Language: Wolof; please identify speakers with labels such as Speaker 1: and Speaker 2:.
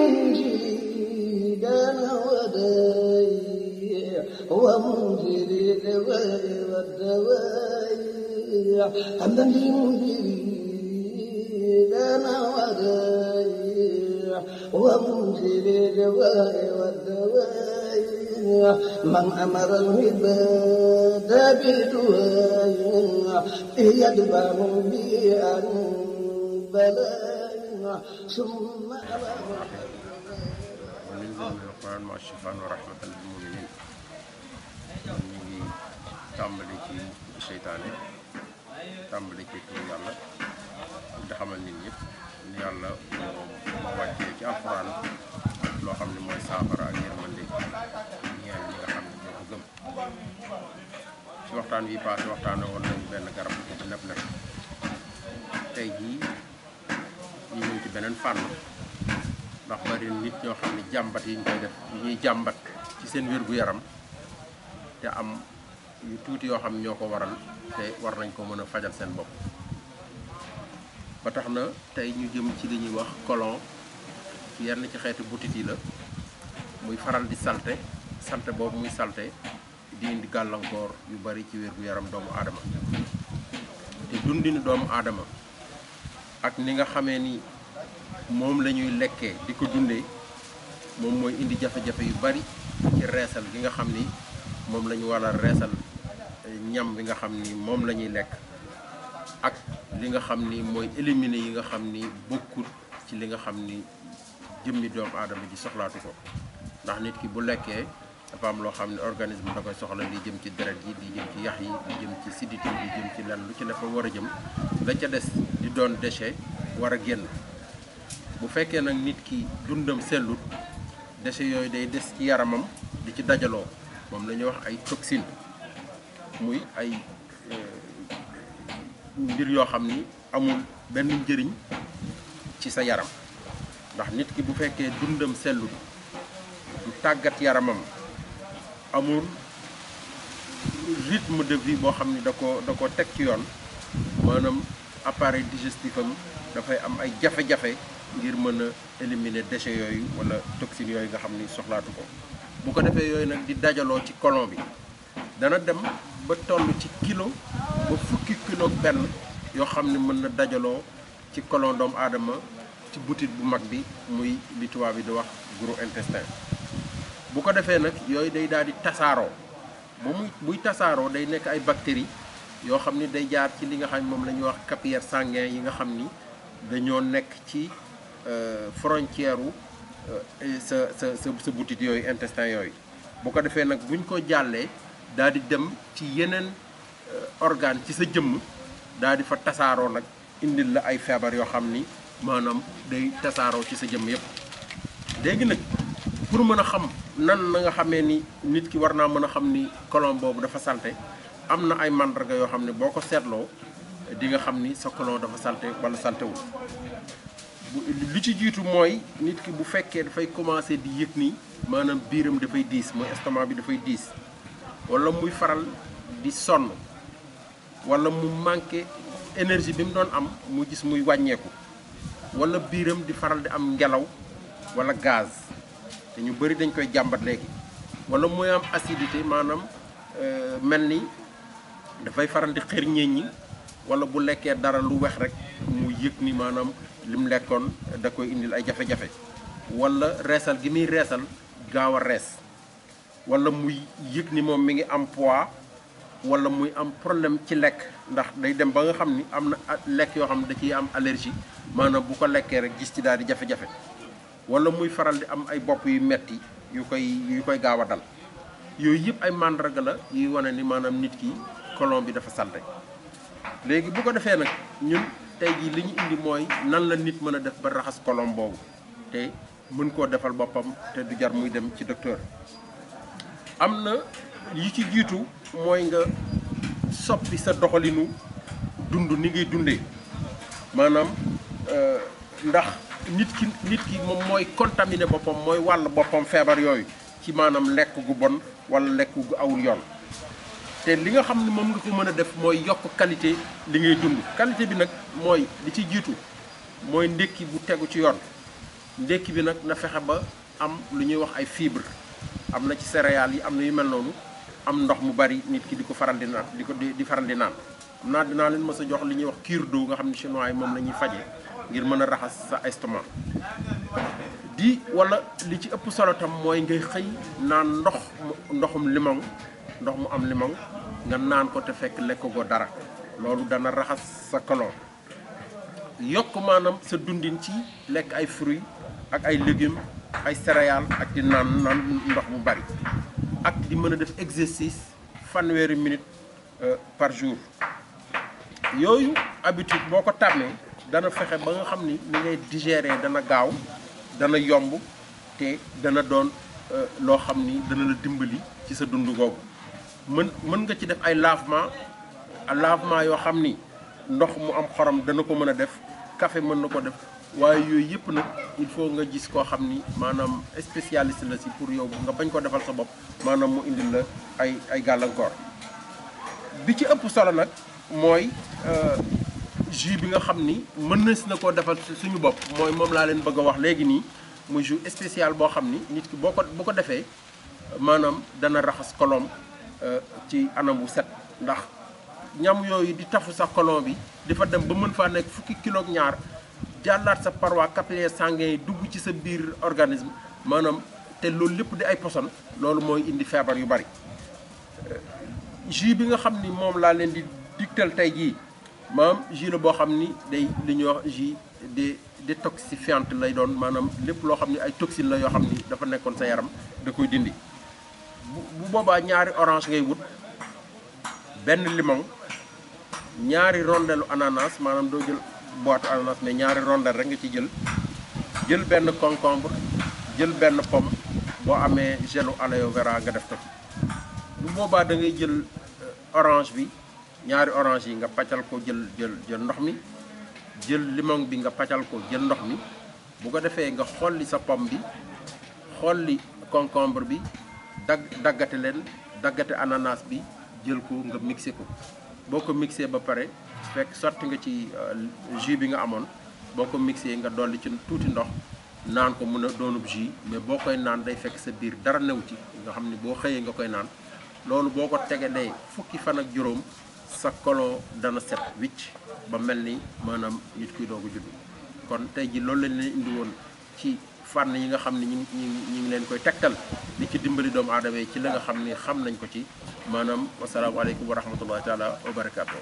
Speaker 1: منجدا ودايع ومنذر الدواء والدوايع حمدا لمنذرنا ودايع ومنذر الدواء والدوايع من أمر العباد بدعاء يدفع بأن بلاء ثم
Speaker 2: وننزل من القرآن مع الشفاء ورحمة للمؤمنين. ñu ngi tàmbali ci seytaane tàmbali ci tur yàlla di xamal nit ñëpp ni yàlla moo wàccee ci alxuraan loo xam ne mooy saafara ak yërmande ñeel ñi nga xam ne ñoo ko gëm. ci waxtaan wi passé waxtaane woon nañu benn garab bu tudd neb-neb. tey jii ñu ñëw ci beneen fànn ndax bari nit ñoo xam ne jàmbat yi ñu koy def yi ñuy jàmbat ci seen wér-gu-yaram te am yu tuuti yoo xam ne ñoo ko waral te war nañ ko mën a fajal seen bopp. ba tax na tey ñu jëm ci li ñuy wax colon ci yenn ci xeeti butit yi la muy faral di salte boobu muy salte di indi gàllankoor yu bari ci wér-gu-yaram doomu aadama te dundinu doomu aadama ak ni nga xamee ni moom la ñuy lekkee di ko dundee moom mooy indi jafe-jafe yu bari ci reesal gi nga xam ni moom la ñu war a reesal ñam bi nga xam ni moom la ñuy lekk ak li nga xam ni mooy éliminer yi nga xam ni bokkul ci li nga xam ni jëmmi doomu aadama ji soxlaatu ko ndax nit ki bu lekkee dafa am loo xam ne organisme da koy soxla li jëm ci deret yi di jëm ci yax yi di jëm ci sidit yi di jëm ci lenn lu ci ne fa war a jëm la ca des di doon déchet war a génn. bu fekkee nag nit ki dundam sellut déchets yooyu day des ci yaramam di ci dajaloo moom la ñuy wax ay toxines muy ay mbir yoo xam ni amul benn njëriñ ci sa yaram ndax nit ki bu fekkee dundam sellut du tàggat yaramam amul rythme de vie boo xam ni da ko teg ci yoon maanaam appareil digestif am dafay am ay jafe-jafe ngir mën a éliminer déchets yooyu wala toxines yooyu nga xam ni soxlaatu ko. bu ko defee yooyu nag di dajaloo ci colon bi dana dem ba toll ci kilo ba fukki kilo benn yoo xam ne mën na dajaloo ci colon doomu aadama ci butit bu mag bi muy li tubaab bi di wax gros intestin. bu ko defee nag yooyu day daal di tasaaroo ba buy tasaaroo day nekk ay bactéries yoo xam ni day jaar ci li nga xam ne moom la ñuy wax capillaires sanguins yi nga xam ni dañoo nekk ci frontière u sa butit yooyu intestin yooyu. bu ko defee nag buñ ko jàllee daal di dem ci yeneen organe ci sa jëmm daal di fa tasaaroo nag indil la ay feebar yoo xam ni maanaam day tasaaroo ci sa jëmm yépp. léegi nag pour mën a xam nan na nga xamee ni nit ki war naa mën a xam ni colon boobu dafa salte am na ay màndarga yoo xam ne boo ko seetloo di nga xam ni sa colon dafa salte wala saltewul. li ci jiitu mooy nit ki bu fekkee dafay commencer di yëg ni maanaam biiram dafay diis mooy estomac bi dafay diis wala muy faral di sonn wala mu manqué énergie bi mu doon am mu gis muy wàññeeku wala biiram di faral di am ngelaw wala gaz te ñu bari dañ koy jàmbat léegi wala muy am acidité maanaam mel ni dafay faral di xër ñeeññi wala bu lekkee dara lu wex rek mu yëg ni maanaam lim lekkoon da koy indil ay jafe-jafe wala reesal gi muy reesal gaaw a rees wala muy yëg ni moom mi ngi am poids wala muy am problème ci lekk ndax day dem ba nga xam ni am na lekk yoo xam ne da ciy am allergie maanaam bu ko lekkee rek gis ci daal di jafe-jafe wala muy faral di am ay bopp yu metti yu koy gaaw a dal. yooyu yëpp ay màndarga la yuy wane ni maanaam nit ki colon bi dafa salte. léegi bu ko defee nag ñun tey jii li ñu indi mooy nan la nit mën a def ba raxas colon boobu te mën koo defal boppam te du jar muy dem ci docteur. am na yi ci jiitu mooy nga soppi sa doxalinu dund ni ngay dundee maanaam ndax nit ki moom mooy contaminer boppam mooy wàll boppam feebar yooyu ci maanaam lekk gu bon wala lekk gu awul yoon. te li nga xam ne moom nga ko mën a def mooy yokk qualité li ngay dund. qualité bi nag mooy li ci jiitu mooy ndékki bu tegu ci yoon ndékki bi nag na fexe ba am lu ñuy wax ay fibre am na ci céréales yi am na yu mel noonu am ndox mu bari nit ki di ko faral di naan di faral di naan xam naa dinaa leen mës a jox li ñuy wax cure d'eau nga xam ne chinois yi moom la ñuy faje ngir mën a raxas sa estomac di wala li ci ëpp solo tam mooy ngay xëy naan ndoxum limon ndox mu am limon nga naan ko te fekk lekk ko dara loolu dana raxas sa colon yokk maanaam sa dundin ci lekk ay fruits ak ay légumes ay céréales ak di naan ndox mu bari ak di mën a def exercice fanweeri minute par jour yooyu habitude boo ko tàmmee dana fexe ba nga xam ni ngay digérer dana gaaw dana yomb te dana doon loo xam ni dana la dimbali ci sa dund googu mën nga ci def ay lavement yoo xam ni ndox mu am xorom dana ko mën a def café mën na ko def waaye yooyu yëpp nag il faut nga gis koo xam ni maanaam spécialiste la si pour yow nga bañ ko defal sa bopp maanaam mu indil la ay gàllankoor bi ci ëpp solo nag mooy jus bi nga xam ni mën na koo defal suñu bopp mooy moom laa leen bëgg a wax léegi nii muy jus spécial boo xam ni nit ki bu ko defee maanaam dana raxas colon ci anam bu set ndax ñam yooyu di tafu sa colon bi dafa dem ba mën faa nekk fukki kilo ak ñaar jàllaat sa paroi capillaire sanguin yi dugg ci sa biir organisme maanaam te loolu lépp di ay poson loolu mooy indi feebar yu bari jus bi nga xam ni moom laa leen di digtal tey jii maanaam jus la boo xam ni day li ñuy wax jus détoxifiante lay doon maanaam lépp loo xam ni ay toxines la yoo xam ni dafa nekkoon sa yaram da koy dindi bu boobaa ñaari orange ngay wut benn limon ñaari rondelu ananas maanaam doo jël boîte ananas mais ñaari rondel rek nga ci jël benn concombre jël benn pomme boo amee gelu aloe vera nga def ko ci bu boobaa da ngay jël orange bi ñaari orange yi nga paccal ko jël ndox mi jël limon bi nga paccal ko jël ndox mi bu ko defee nga xolli sa pomme bi xolli concombre bi daggate leen daggate ananas bi jël ko nga mixé ko boo ko mixé ba pare fekk sotti nga ci jus bi nga amoon boo ko mixé nga dolli ci tuuti ndox naan ko mun a doonub jus mais boo koy naan day fekk sa biir dara new ci nga xam ni boo xëyee nga koy naan loolu boo ko tegalee fukki fan ak juróom sa colon dana set wicc ba mel ni maanaam nit kuy doogu judd kon tey ji loolu lañ leen indi woon ci fànn yi nga xam ne ñi ngi leen koy tegtal di ci dimbali doomu aadama yi ci la nga xam ni xam nañ ko ci maanaam wasalaamaaleykum wa rahmatullahi taala wa barakaatu